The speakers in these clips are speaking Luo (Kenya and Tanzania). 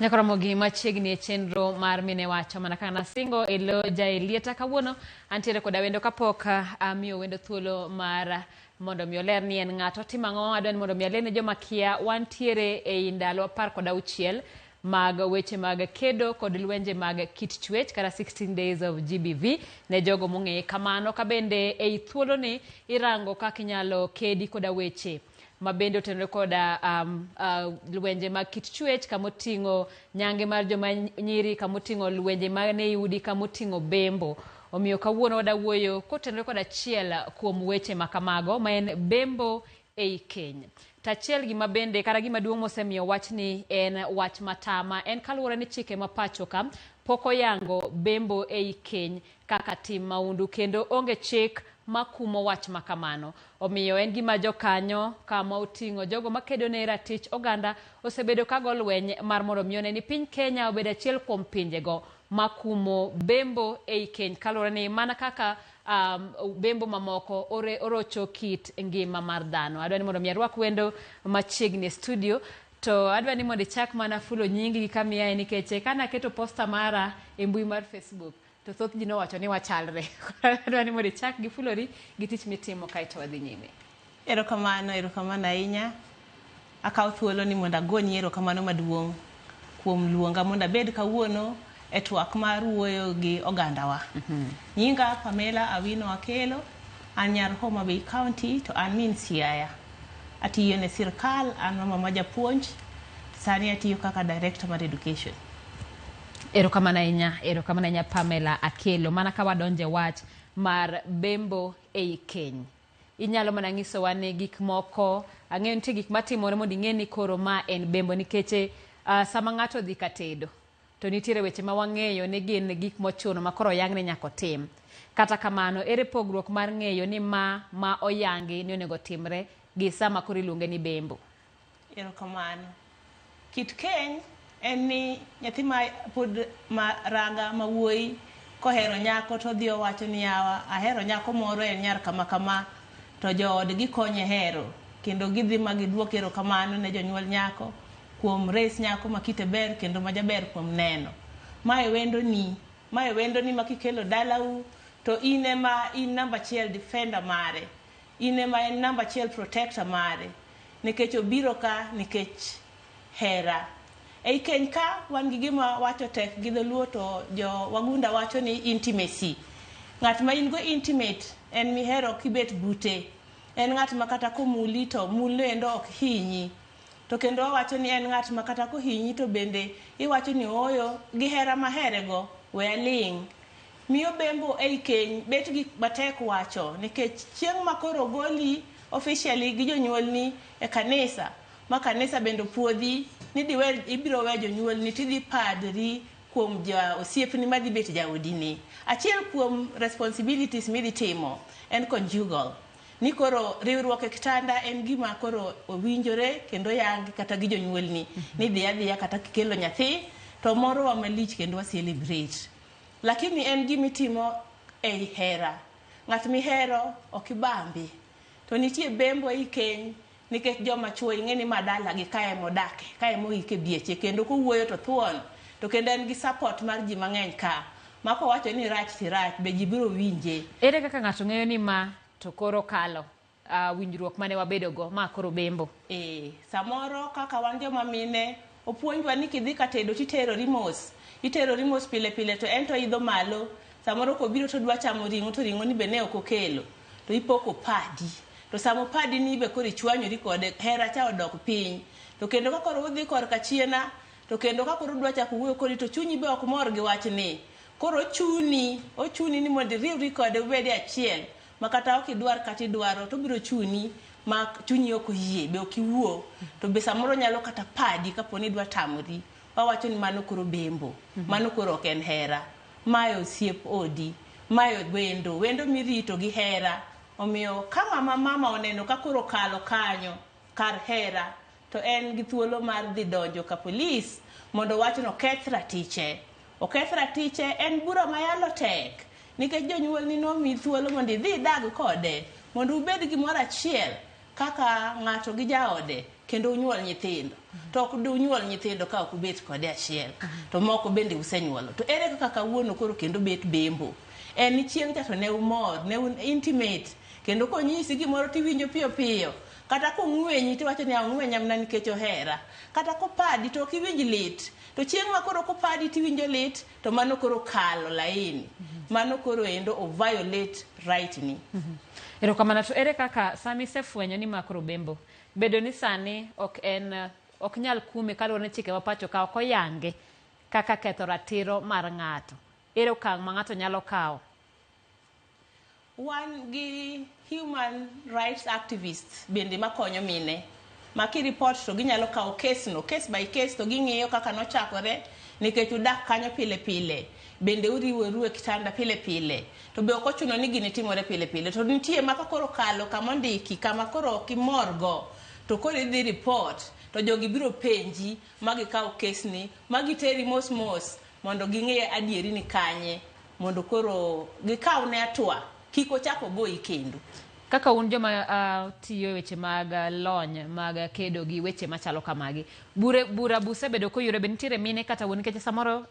Nyaka romo gi machiegni e chenro mar Mine Wacho mana kaka nasingo e lo jaelieta kawuono antiere koda wendo kapok amiyo wendo thuolo mar mondo mi oler ni en ng'ato timo ang'o. Adwa ni mondo mi aler ne joma kia, wantiere ei ndalo 16 mag weche mag kedo kod lwenje mag kit chwech kata 16 days of GBV ne jogo mong'eye kamano. Ka bende ei thuoloni irango kaka inyalo kedi koda weche ma bende otenore koda lwenje mag kit chwech, kamoting'o nyange mar joma nyiri, kamoting'o lwenje mane udi, kamoting'o bembo. Omiyo kawuono wada wuoyo kotenore kod achiel kuom weche ma kamago, ma en bembo ei keny. To achiel gima bende kata gima duong' mosemiyo wachni en wach matama en kaluwore ni chike ma pacho ka pok oyango bembo ei keny kaka tim maundu, kendo onge chik makumo wach ma kamano. Omiyo en gima jokanyo kama oting'o jogo makedo ne ratich oganda osebedo ka go lweny mar mondo mi one ni piny Kenya obed achiel kuom pinjego makumo bembo ei keny, kaluwore ni mana kaka bembo mamoko orocho kit ngima mar dhano. Adwa ni mondo mi arwak wendo machiegni e studio, to adwa ni mondo ichak mana fulo nyingi gi kama iaye, nikech kana aketo posta mara e mbui mar Facebook to thoth ji nowacho ni wachalre. Adwa ni mondo ichak gi fulori gi tich mitimo kaeto wadhi nyime. Erokamano, erokamano ahinya. Akawo thuolo ni mondo agoni erokamano maduong' kuom luonga mondo abed kawuono e twak mar wuoyo gi ogandawa. Nyinga Pamela Awino Akelo, an nyar Homa Bay County to an min Siaya. Atiyo ne sirkal, an mama ma japuonj, sani atiyo kaka director mar education. Erokamano ahinya, erokamano ahinya Pamela Akelo. Mana ka wadonje wach mar bembo ei keny, inyalo mana nyisowa ni gik moko, ang'eyo nitie gik matimore mondo ing'e ni koro ma en bembo, nikech sama ng'ato odhi ka tedo to nitiere weche ma wang'eyo ni gin gik mochuno ma koro oyang ni nyaka otim. Kata kamano, ere pogruok mar ng'eyo ni ma oyangi ni onego timre gi sama koro iluonge ni bembo? Erokamano. Kit keny en ni nyathi ma pod ma raga ma wuoyi kohero nyako to odhi owacho ni yawa ahero nyako moro, en nyar kama kama, to joodgi konye hero kendo gidhi ma giduok erokamano ne jonyuol nyako kuom res nyako ma kite ber kendo ma jaber kuom neno. Mae wendoni, mae wendoni ma kikelo dalau to in ema in namba achiel defender mare, in ema en namba achiel protector mare, nikech obiro ka nikech hera. Ei keny ka wan gi gima wacho tek gi dholuo to jo wagunda wacho ni intimacy. Ng'at ma in go intimate en mihero kibet bute. En ng'at ma kata komuli to mulno endo ok hinyi. To kendo wawacho ni en ng'at ma kata kohinyi to bende iwacho ni ooyo gi hera mahere go we aling'. Miyo bembo ei keny bet gik matek wacho nikech chieng' ma koro ogoli officially gi jonyuolni e kanisa, ma kanisa bende opuodhi ni diwe ibiro we jonyuolni tidhi padri kuom ja osiepni madhi bet jaodini. Achiel kuom responsibilities midhi timo en conjugal. Ni koro riwruok e kitanda en gima koro owinjore kendo yangi kata gi jonyuolni ni dhi adhiya kata kikelo nyathi to morowa malich kendo wa celebrate. Lakini en gimitimo ei hera. Ng'at mihero ok ibambi. To nitie bembo ei keny nikech joma chuo ing'e ni ma dalagi ka ema odake, ka ema oike bieche kendo kowuoyo to thuon, to kendo en gi support mar ji mang'eny ka. Ma kowacho ni rach to rach, be ji biro winje. Ere kaka ng'ato ng'eyo ni ma to koro kalo winjruok mane wabedo go, ma koro bembo? Samoro kaka wan joma mine opuonjwa ni kidhi ka tedo titerori mos, iterori mos pile pile to en to idho malo. Samoro kobiro to odwa chamo ring'o to ring'o ni be ne ok okelo, to ipo kopadi. To sama opadi ni be koro ichwanyori kode, hera cha odok piny. To kendo ka koro udhi korka chiena, to kendo ka koro udwa chako wuoyo kodi to chunyi be ok mor gi wachni. Koro ochuni, ochuni ni mondo iriwri kode ubed e achiel, ma kata ok idwar kata idwaro to obiro chuni ma chunyi ok oyie be ok iwuo. To be samoro nyalo kata padi kapo ni idwa tamori. Wawacho ni mano koro bembo, mano koro ok en hera. Mae osiep odi, mae wendo, wendo mirito gi hera. Omiyo ka ng'ama mama oneno ka koro okalo kanyo kar hera, to en gi thuolo mar dhi donjo ka polis mondo wachno oketh ratiche. Oketh ratiche en bura ma yalo tek, nikech jonyuolni nomiyi thuolo mondo idhi idag kode, mondo ubed gimoro achiel kaka ng'ato gi jaode. kendo unyuol nyithindo. To ok dunyuol nyithindo ka ok ubet kode achiel. To moko bende usenyuolo. To ere kaka kawuono koro kendo bet bembo? En ni chieng' cha to ne umor, ne un intimate, kendo konyisi gimoro tiwinjo piyo piyo. Kata kong'wenyi tiwacho ni ong'wenya mana nikech ohera. Kata kopadi to ok iwinj lit. To chieng' ma koro kopadi tiwinjo lit, to mano koro kalo laini. Mano koro endo o violate right ni. Erokamano. To ere kaka sama isefwenyo ni ma koro bembo, bedo ni sani ok en ok nyal kume kaluwore ni chike ma pacho ka ok oyange kaka ketho ratiro mar ng'ato. Ere okang' ma ng'ato nyalo kawo? Wan gi human rights activists bende makonyo mine ma kiripot to ginyalo kawo case no, case by case, to ging'iyo kaka nochakore nikech udak kanyo pile pile, bende uriworu e kitanda pile pile, to be ok ochuno ni gini timore pile pile. To nitie ma ka koro kalo kama ondiki, kama koro ok imorgo, to koro idhi report to jogi biro penji ma gikaw case ni ma giteri mos mos mondo ging'e adieri ni kanye, mondo koro gikaw ne hatua kik ochak ogoyi kendo. Kaka un joma tiyo e weche mag lony mag kedo gi weche machalo kamagi, bure, bura busebedo koyure be nitiere mine kata wuon, nikech samoro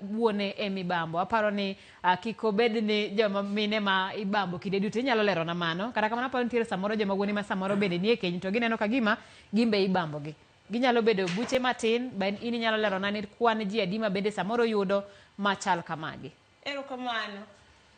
wuone emibambo. Aparo ni kik obed ni joma mine ma ibambo kinde duto, inyalo lerona mano. Kata kamano aparo nitiere samoro joma wuone ma samoro bende nie keny to gineno ka gima gin be ibambogi. Ginyalo bedo buche matin, be in inyalo lerona ni kwan ji adi ma bende samoro yudo machal kamagi? Erokamano.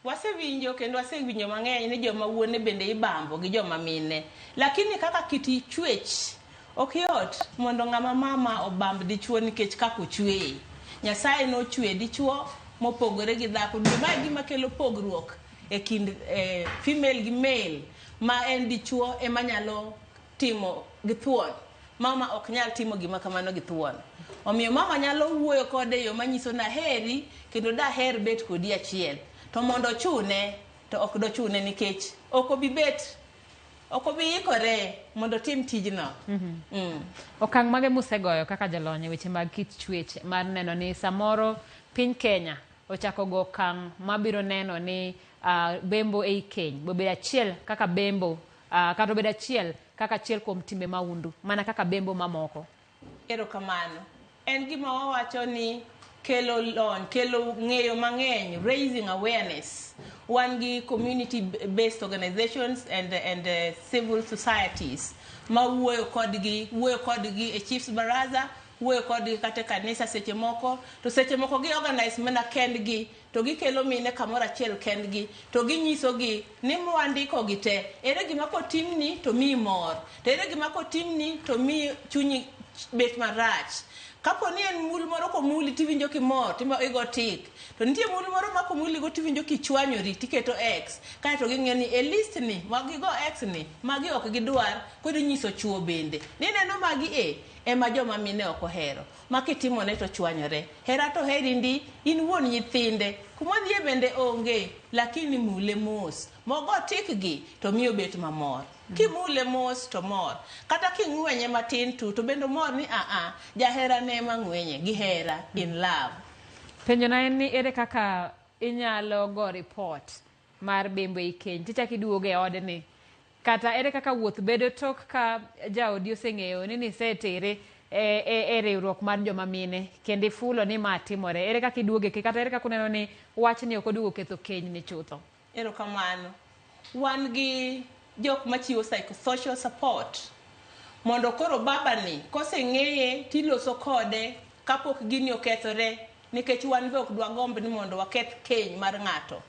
Wasewinjo kendo wasewinjo mang'eny ni joma wuone bende ibambo gi joma mine. Lakini kaka kit chwech ok yot mondo ng'ama mama obamb dichuo nikech kaka ochweye. Nyasaye nochwe dichuo mopogore gi dhako. Mae e gima kelo pogruok e kind female gi male, ma en dichuo ema nyalo timo gi thuon. Mama ok nyal timo gima kamano gi thuon. Omiyo mama nyalo wuoyo kode e yo manyiso ni aheri kendo daher bet kodi achiel. To mondo ochune to ok dochune nikech ok obi bet, ok obi ikore mondo otim tijno. Okang' mage musegoyo kaka jolony e weche mag kit chwech mar neno ni samoro piny Kenya ochako go okang' mabiro neno ni bembo ei keny bobedo achiel kaka bembo, kata obedo achiel kaka achiel kuom timbe mahundu mana kaka bembo mamoko? Erokamano. En gima wawacho ni kelo lony, kelo ng'eyo mang'eny, raising awareness. Wan gi community based organizations and civil societies ma wuoyo kodgi e chiefs baraza, wuoyo kodgi kata e kanisa seche moko, to seche moko gi organize mana kendgi to gikelo mine kamoro achiel kendgi to ginyisogi ni mwandiko gi te, ere gima kotimni to miyi mor, to ere gima kotimni to miyi chunyi bet marach. Kapo ni en mul moro komuli tiwinjo kimor timo igo tik, to nitie mul moro ma komuligo tiwinjo kichwanyori tiketo x, kaeto ging'iyo ni e list ni ma gigo x ni magi ok gidwar. Koro inyiso chuo bende ni neno magi e ema joma mine ok ohero ma kitimone to chwanyore. Hera to heri ndi, in wuon nyithinde, kumodhiye bende onge, lakini mule mos mogo tik gi to miyo bet mamor. Kimule mos to mor, kata king'wenye matin tu to bende omor ni aa jaherane ema ng'wenye gi hera, in love. Penjona en ni ere kaka inyalo go report mar bembo ei keny tichako iduogo e odni, kata ere kaka wuoth bedo tok ka jaodi oseng'eyo ni nisetere e riwruok mar joma mine kendo ifulo ni ma timore? Ere kaka iduogo e keny, kata ere kaka uneno ni wachni ok oduogo ketho keny ni chutho? Erokamano. Wan gi jok machiwo psychosocial support mondo koro babani koseng'eye tiloso kode kapok gini okethore, nikech wan be ok dwagomb ni mondo waketh keny mar ng'ato.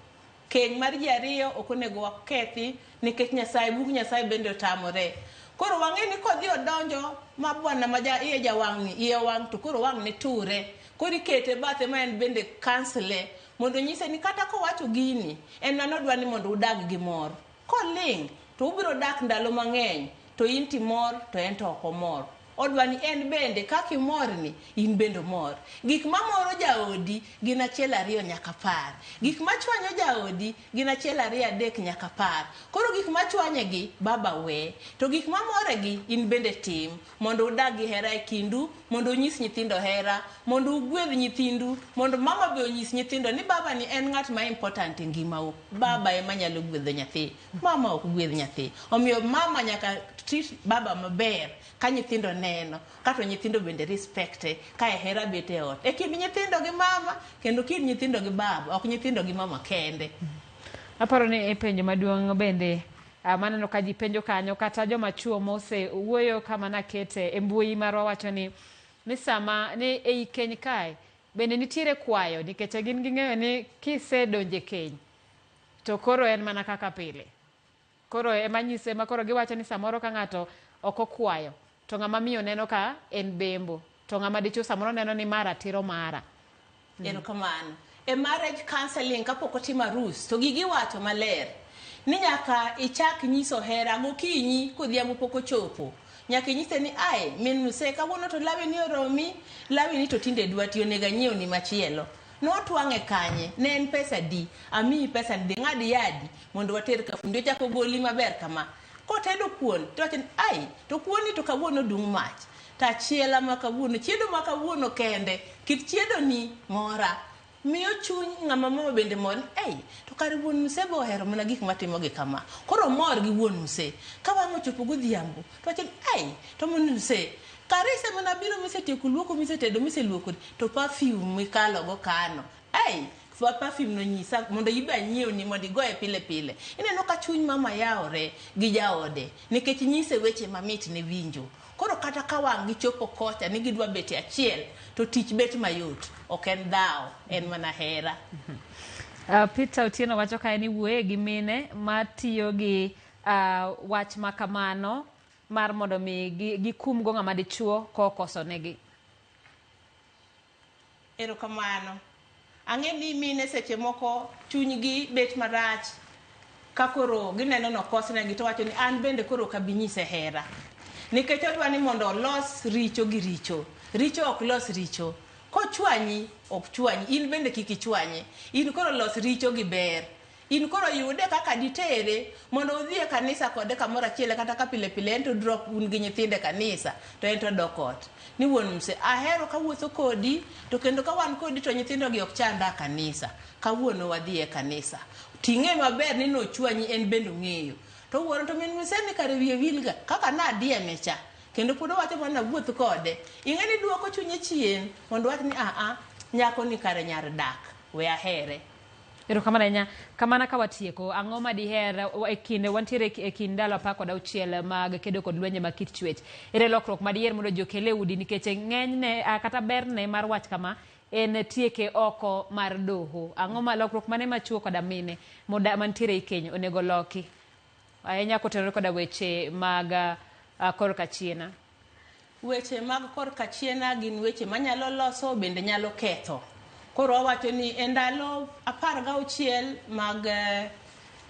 Keny mar ji ariyo ok onego wakethi nikech Nyasaye, bug Nyasaye bende otamore. Koro wang'e ni kodhi odonjo ma bwana ma ja iye jawang' ni iye owang' to koro wang' ne ture, koro ikete bathe ma en bende counsel mondo nyise ni kata kowacho gini en mano odwa ni mondo udag gi mor. Koling' to ubiro dak ndalo mang'eny to in timor to en to ok omor. Odwa ni en bende kaka imorni, in bende omor. Gik mamoro jaodi gin achiel ariyo nyaka apar. Gik machwanyo jaodi gin achiel ariyo adek nyaka apar. Koro gik machwanyegi, baba we. To gik mamoregi, in bende tim. Mondo udag gi hera e kindu, mondo unyis nyithindo hera, mondo ugwedh nyithindu, mondo mama be onyis nyithindo ni baba ni en ng'at ma important e ngimau. Baba ema nyalo gwedho nyathi, mama ok gwedh nyathi. Omiyo mama nyaka treat baba maber ka nyithindo neno, kato nyithindo bende respecte ka e hera bet e ot. E kind nyithindo gi mama, kendo kind nyithindo gi baba, ok nyithindo gi mama kende. Aparo ni e penjo maduong' bende maneno ka ji penjo kanyo kata joma chuo mose wuoyo kama nakete e mbui marwa wacho ni sama ni ei keny kae bende nitiere kwayo nikech gin ging'eyo ni kisedonje keny to koro en mana kaka pile. Koro ema nyise ma koro giwacho ni samoro ka ng'ato ok okwayo to ng'ama miyo neno ka en bembo to ng'ama dichuo samoro neno ni ma ratiro mara. Erokamano. E marriage counseling kapok otim arus to gigi wacho maler ni nyaka ichak nyiso hera gokinyi kodhiambo pok ochopo. Nyaka inyise ni ae min mse kawuono to lawi ni oromi, lawi ni to tinde dwa tiyo onego anyiewni machielo. Notwang'e kanye? Ne en pesa di? Amiyi pesa ni dhi ng'ad yadi mondo water ka fundi ochako goli maber kama. Kotedo kuon to wacho ni ai to kuonni to kawuono dung' mach. To achiela ma kawuono, chiedo ma kawuono kende, kit chiedo ni mora. Miyo chuny ng'ama mama bende mor ni ei to kare wuon mse be ohero mana gik matimo gi kama. Koro omor gi wuon mse. Ka wang' ochopo godhiambo to wacho ni ei to min mse kare ise mana biro misetieko luoko misetedo miseluokori to perfume mikalo go kano. Ei perfume no nyisa mondo ibe anyiewni mondo igoye pile pile. Ineno ka chuny mama yawore gi jaode nikech nyise weche mamit ne winjo. Koro kata ka wang' gichopo kocha ni gidwa bet e achiel to tich bet mayot. Ok en dhawo, en mana hera. Peter Otieno wacho kae ni wuoye gi mine matiyo gi wach ma kamano mar mondo mi gikum go ng'ama dichuo kokoso negi. Erokamano. Ang'e ni mine seche moko chunygi bet marach ka koro gineno nokosnegi to wacho ni an bende koro ok abi nyise hera. Nikech odwa ni mondo olos richo gi richo. Richo ok los richo. Kochwanyi, ok chwanyi. In bende kik ichwanye. In koro los richo gi ber. In koro yude kaka ditere mondo udhi e kanisa kode kamoro achiel kata ka pile pile en to drop un gi nyithindo e kanisa to en to odok ot. Ni wuon mse, ahero kawuotho kodi to kendo ka wan kodi to nyithindo gi ok chanda kanisa. Kawuono wadhi e kanisa. Ting'e maber ni nochwanyi en bende ong'eyo. To wuoro to min mse ni kare wiye wilga kaka nadieme cha. Kendo pod owacho mana wuoth kode. Ing'e ni duoko chunye chien mondo wach ni a nyako ni kare nyar dak we ahere. Erokamano ahinya. Kamana ka watieko, ang'o ma diher e kinde wantiere e kind ndalo 16 mag kedo kod lwenje mag kit chwech. Ere lokruok ma diher mondo ji okel e udi nikech ng'enyne kata berne mar wach kama en tieke oko mar doho. Ang'o ma lokruok mane ma chuo koda mine mantiere e keny onego loki? Ahinya kotenore koda weche mag korka chiena. Weche mag korka chiena gin weche manyalo loso bende nyalo ketho. Koro wawacho ni e ndalo 16 mag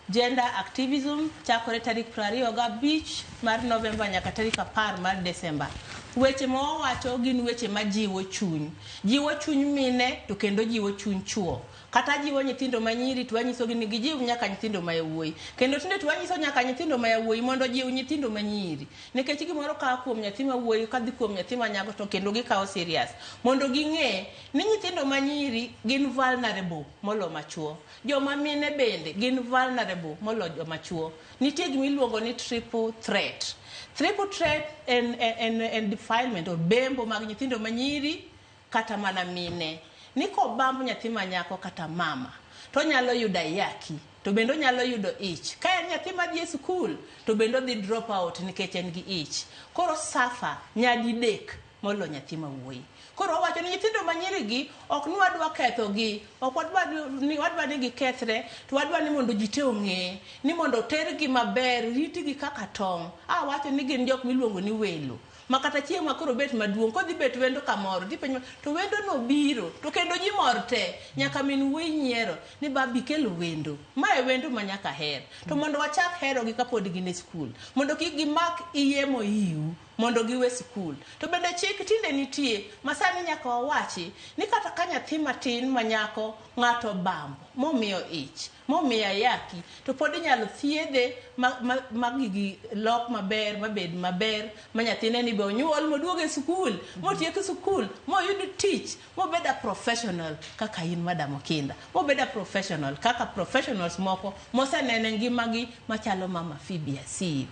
gender activism chakore tarik 25 mar Novemba nyaka tarik 10 mar Desemba. Weche ma wawacho gin weche ma jiwo chuny. Jiwo chuny mine to kendo jiwo chuny chuo. Kata jiwo nyithindo manyiri to wanyisogi ni gijiw nyaka nyithindo ma yawuoyi. Kendo tinde to wanyiso nyaka nyithindo ma yawuoyi mondo jiw nyithindo manyiri. Nikech gimoro kawo kuom nyathi ma wuoyi kadhi kuom nyathi ma nyako to kendo gikawo serious. Mondo ging'e ni nyithindo manyiri gin vulnerable molo machuo. Joma mine bende gin vulnerable molo joma chuo. Nitie gima iluongo ni triple threat. Triple threat en defilement or bembo mag nyithindo manyiri kata mana mine. Ni kobamb nyathi ma nyako kata mama to onyalo yudo ayaki to bende onyalo yudo ich. Ka en nyathi madhi e sikul to bende odhi drop out nikech en gi ich. Koro suffer nyadidek molo nyathi ma wuoyi. Koro wawacho ni nyithindo manyiri gi ok ni wadwa ketho gi, ok wadwa ni gikethre, to wadwa ni mondo ji te ong'e ni mondo otergi maber, ritgi kaka tong'. Awacho ni gin jok miluongo ni welo. Ma kata chieng' ma koro bet maduong', kodhi bet wendo kamoro, tipenjo to wendo no biro, to kendo ji mor te, nyaka min wuoyi nyiero ni babi kelo wendo. Mae wendo ma nyaka her. To mondo wachak herogi kapod gin e skul, mondo kik gimak iye mohiu. Mondo giwe sikul. To bende chik tinde nitie ma sani nyaka wawachi ni kata ka nyathi matin ma nyako ng'ato obambo momiyo ich, momiyo ayaki, to pod inyalo thiedhe ma, ma, ma gigi lok maber, mabed maber, ma nyathine ni be onyuol moduog e sikul, motiek sikul, moyud tich, mobed a professional kaka in Madam Okinda, mobed a professional kaka professionals moko mosenene ngimagi machalo Mama Phoebe Asiyo.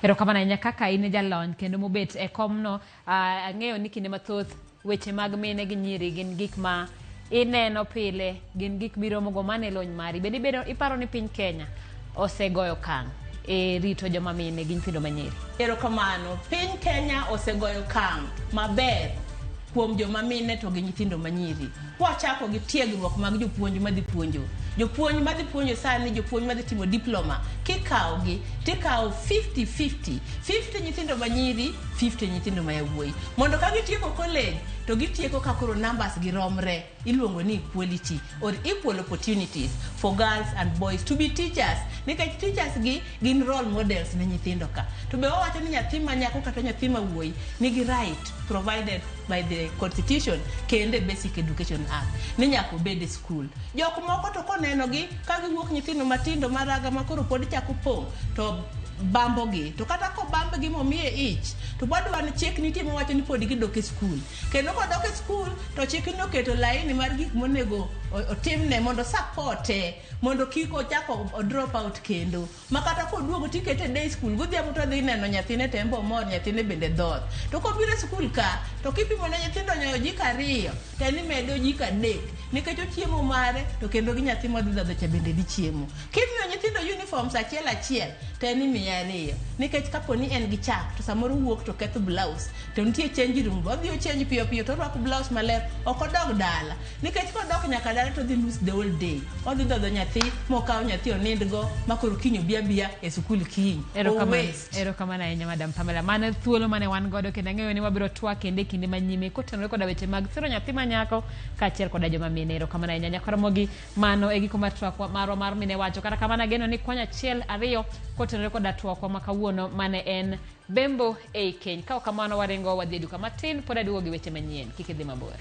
Erokamano ahinya kaka in e jalony kendo mobet e komno. Ang'eyo ni kinde mathoth weche mag mine gi nyiri gin gik ma ineno pile, gin gik miromogo mana e lony mari. Bende ibedo iparo ni piny Kenya osegoyo okang' e rito joma mine gi nyithindo manyiri? Erokamano. Piny Kenya osegoyo okang' maber kuom joma mine to gi nyithindo manyiri. Kwachako gi tiegruok mag jopuonj madhi puonjo. Jopuonj madhi puonjo sani, jopuonj madhi timo diploma, kikawogi tikawo 50-50. 50 nyithindo manyiri, 50 nyithindo ma yawuoyi. Mondo ka gitieko college to gitieko ka koro numbers gi romre. Iluongo ni equality or equal opportunities for girls and boys to be teachers. Nikech teachers gi gin role models ne nyithindo ka. To be wawacho ni nyathi ma nyako kata nyathi ma wuoyi nigi right provided by the constitution kendo e Basic Education Act ni nyaka obed e school. Jok moko to koneno gi ka giwuok nyithindo matindo maraga ma koro pod chako pong' to bambo gi. To kata kobamb gi momiye ich to wadwa ni chik nitie mawacho ni pod gidok e school. Kendo kodok e school to chik ni oketo laini mar gik monego otimne mondo supporte mondo kik ochak o drop out kendo. Ma kata koduogo tikete e day school godhiambo to odhi neno nyathine to en be omor nyathine bende dhoth. To kobiro e school ka to kipimo ne nyithindo nyoyo ojiko ariyo to en imede ojiko adek nikech ochiemo mare to kendo gi nyathi modhi dhodho cha bende dhi chiemo. Kimiyo nyithindo uniforms achiel achiel to en imiye ariyo nikech kapo ni en gi chak to samoro wuok to ketho blouse to nitie change room odhi o change piyo piyo to orwako blouse maler ok odog dala nikech kodok nyaka dala to odhi lose the whole day. Odhi dhodho nyathi mokaw nyathi onindgo ma koro kiny obi abiya e sikul kiny. Waste. Erokamano ahinya Madam Pamela. Mano thuolo mane wan godo kendo ang'eyo ni wabiro twak kendo e kinde manyime kotenore koda weche mag siro nyathi ma nyako kaachiel koda joma mine. Erokamano ahinya Nyakwar Ramogi. Mano e giko mar twak marwa mar mine wacho. Kata kamano ageno ni konyo achiel ariyo kotenore koda twakwa ma kawuono mane en bembo ei keny. Ka ok kamano waringo wadhi e duka matin pod aduogo gi weche manyien. Kik idhi mabor.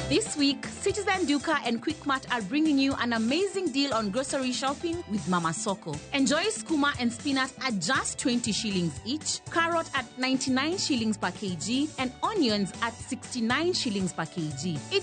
This week, Citizen Duka and Quickmart are bringing you an amazing deal on grocery shopping with Mama Soko. Enjoy skuma and spinach at just 20 shillings each, carrot at 99 shillings per kg, and onions at 69 shillings per kg. It's